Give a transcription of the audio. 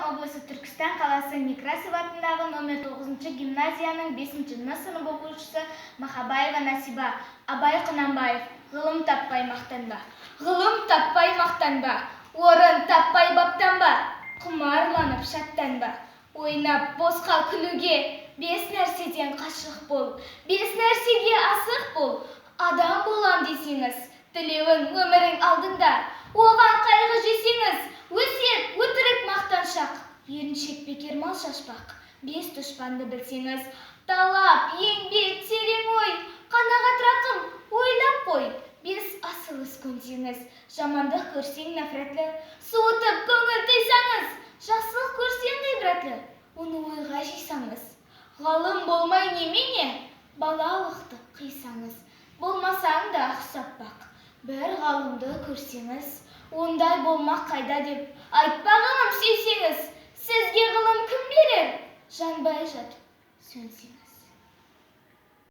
Облысы, Түркістан қаласы, Некрасов атындағы номер 9 гимназияның 5 Н сынып оқушысы Махабаева Насиба. Абай Құнанбаев. Ғылым таппай мақтанба. Ғылым таппай мақтанба. Орын таппай баптанба. Құмарланып шаттанба. Ойнап босқа күлуге бес нәрседен қашық бол. Бес нәрсеге асық бол. Адам болам десеңіз, тілеуің өмірің алдында. Оған қайғы жесеңіз, өсиет, өтірік, мақтаншақ, еріншек, бекер мал шашпақ. Бес дұшпанды білсеңіз: талап, еңбек, терең ой, қанағат, рақым, ойлап қой. Бес асыл іс көнсеңіз: жамандық көрсең нәпірәтлі, суытып көңіл тыйсаңыз, жақсылық көрсең ғибратлы, оны ойға жисаңыз, ғалым болмай немене, балалықты қисаңыз, болмасаң да ұқсап бір ғалымды көрсеңіз, ондай болмақ қайда деп айтпа, ғылым сүйсеңіз, сізге ғылым кім берер, жанбай жатып сөнсеңіз.